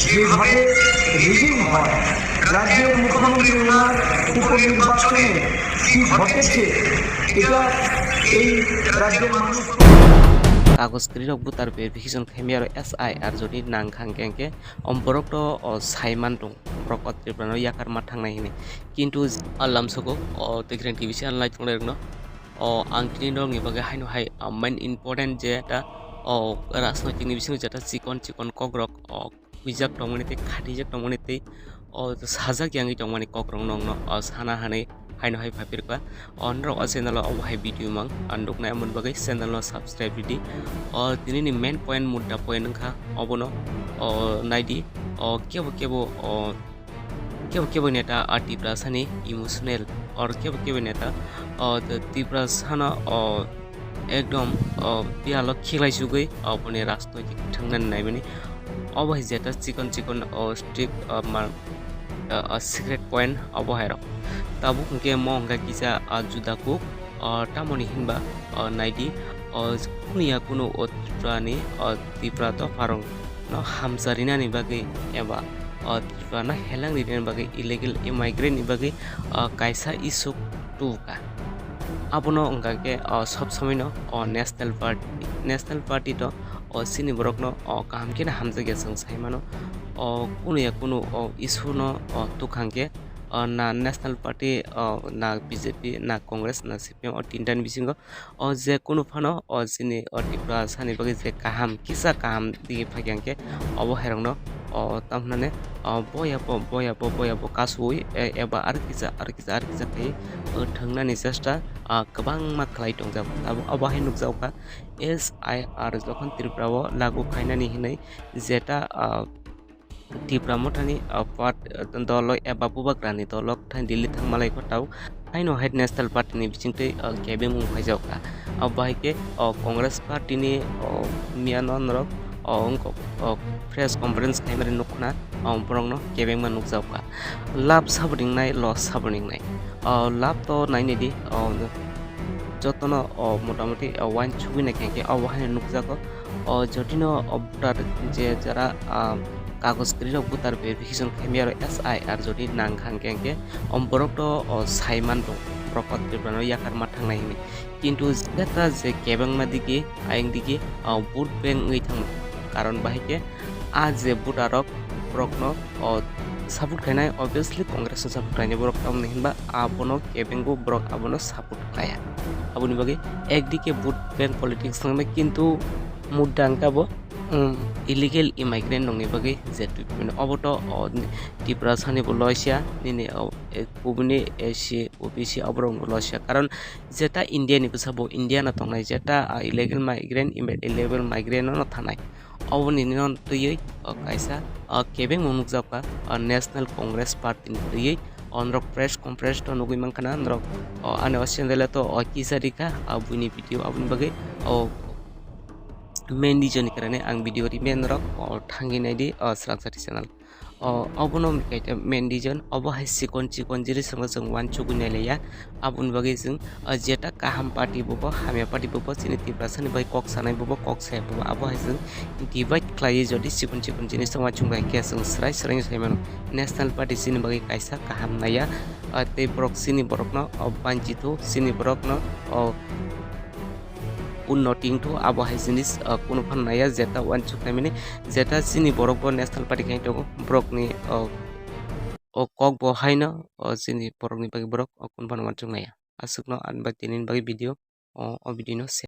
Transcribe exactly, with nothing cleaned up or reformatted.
যেভাবে রিগিং হয়, রাজ্যের মুখ্যমন্ত্রী ওনার উপনির্বাচনে কি ঘটেছে, এটা এই রাজ্যের মানুষ। Kagoj kwrwirok voter verification khaimya aro S I R jodi nang kha hwnkhe, hwnkhe, o borok to, o, saiman tong, borok o Tripura no yakar ma thangnai hinwi. Kintu a lamsogo, o, Tigreng T V channel nai tongnai rokno, o, ang tini norokni bagwi haino hai, o, main important je ta, o, rajnoitik ni bisingo jeta chikon chikon kokrok, o, huijak tongmani tei khatijak tongmani tei, o, sajak yangwi tongmani kokrok nokno, o, sana hanwi haino hai phaipirkha. O, norok o channel o obo hai video mang, o, nuknai, aboni bagwi channel no subscribe ridi. O, tini ni main point, mudda point wngkha obono, o, naidi, o, kebo kebo, o, kebo kebo neta, a, Tiprasani emotional, or kebo kebo neta, o, Tiprasano, o, ekdom, o, biyalo khiklai sugwi, o, boni rajnoitik thwngnani naimani. Obo hai jeta chikon chikon, o, strip, o, ma-, o, o, secret point obo hai rok. Tabuk hwnkhe mo hwnkha kisa, o, juda kuk, o, tamoni hinba, o, naidi, o, kunu ya kunu o Tripura ni, o, Tripura dopharok no hamcharinani bagwi eba, o, Tripura no helang rinani bagwi illegal immigrant ni bagwi, o, kaisa issue tubuka. Abono wngkha khe, o, sob somoi no, o, National Party, National Party to, o, chini borok no, o, kaham khe no hamjakya chwng sai mano. O, kunu ya kunu, o, issue no, o, tukhang khe, o, na National Party, o, na B J P, na Congress, na C P M, o, tinta ni bisingo o je kunu phano o chini o Tripura sani bagwi je kaham, kisa kaham digi phai khe obo hai rokno o tamhinani o boya bo, boya bo, boya bo kasui, e, eba ar kisa, ar kisa, ar kisa khai o thwngnani chesta, a, kwbangma khlai tongjak. Abo, obo hai nukjago kha S I R jokhon Tripura o lagu khainani hinwi jeta, a, Tipra Mothani, ah, part, ah, dolo eba Bubagrani dolo thani Delhi thangmalai kho tau. Haino hai National Party ni bisingtwi, ah, kebengmung phaijak kha. Abo hai khe, oh, Congress Party ni, oh, miyano norok, oh, wngkok, oh, press conference khaimani nukkhna, oh, borokno kebengma nukjak kha. Lab sabo ringnai, loss sabo ringnai. Oh, lab to nainidi, oh, jotono, oh, motamoti, oh, wansugwi naikha khe obo haino nukjago. O jotino, o voter je jara, ah, kagoj kwrwirok voter verification khaimya aro S I R jodi nang kha hwnkhe, hwnkhe o borok to, o, saiman tong, borok o Tripura no yakar ma thangnai hinwi. Kintu jeta je kebengma digi, ayang digi, o, vote bank wngwi thang, karon bahai khe a je voter rok borokno, o, support khainai, obviously Congress no support khainai borok, tamoni hinba abono kebengo borok abono support khlaiya. Aboni bagwi ekdike vote bank politics wngmai, kintu mudda wngkha bo, um, illegal immigrant rokni bagwi je twi phimani. Obo to, o, Tripura sani bo loisa, nini, o, e, kubuni S C, O B C oborok bo loisa. Karon jeta India ni bwsa bo India no tongnai, jeta, ah, illegal migrant, illegal migrant no thanai. Oboni no twiwi, o, kaisa, o, kebengmung nukjakha, o, National Congress Party ni twiwi. O norok press conference to nugwi mankha na norok, o, ani o channel to, o, kisa rikha, o, buini video aboni bagwi, o, main reason ni karane ang video ri main norok, o, thangwi naidi, o, Srangchati channel. O, obono kaita main reason, obo hai chikon chikon jinis rokno chwng wansugwi nailaiya. Aboni bagwi chwng, o, jeta kaham party bobo, hamya party bobo, chini Tiprasa ni bai kok sanai bobo, kok saya bobo, abo hai chwng divide khlaiwi jodi chikon chikon jinis tongma chwng bai khe chwng swrai swrai sai mano. National party chini bagwi kaisa kaham naiya, o, tei borok chini borokno, o, banchi thu chini borokno, o, unnoti wngthu, abo hai jinis, o, kunu phan naiya, jeta wansuk naimani, jeta chini borok bo national party khai tongo, borokni, o, o kok bo haino, o, chini borokni bagwi borok, o, kunu phan wansuk naiya. Aswkno ani bai tini bagwi video, o, o video no share.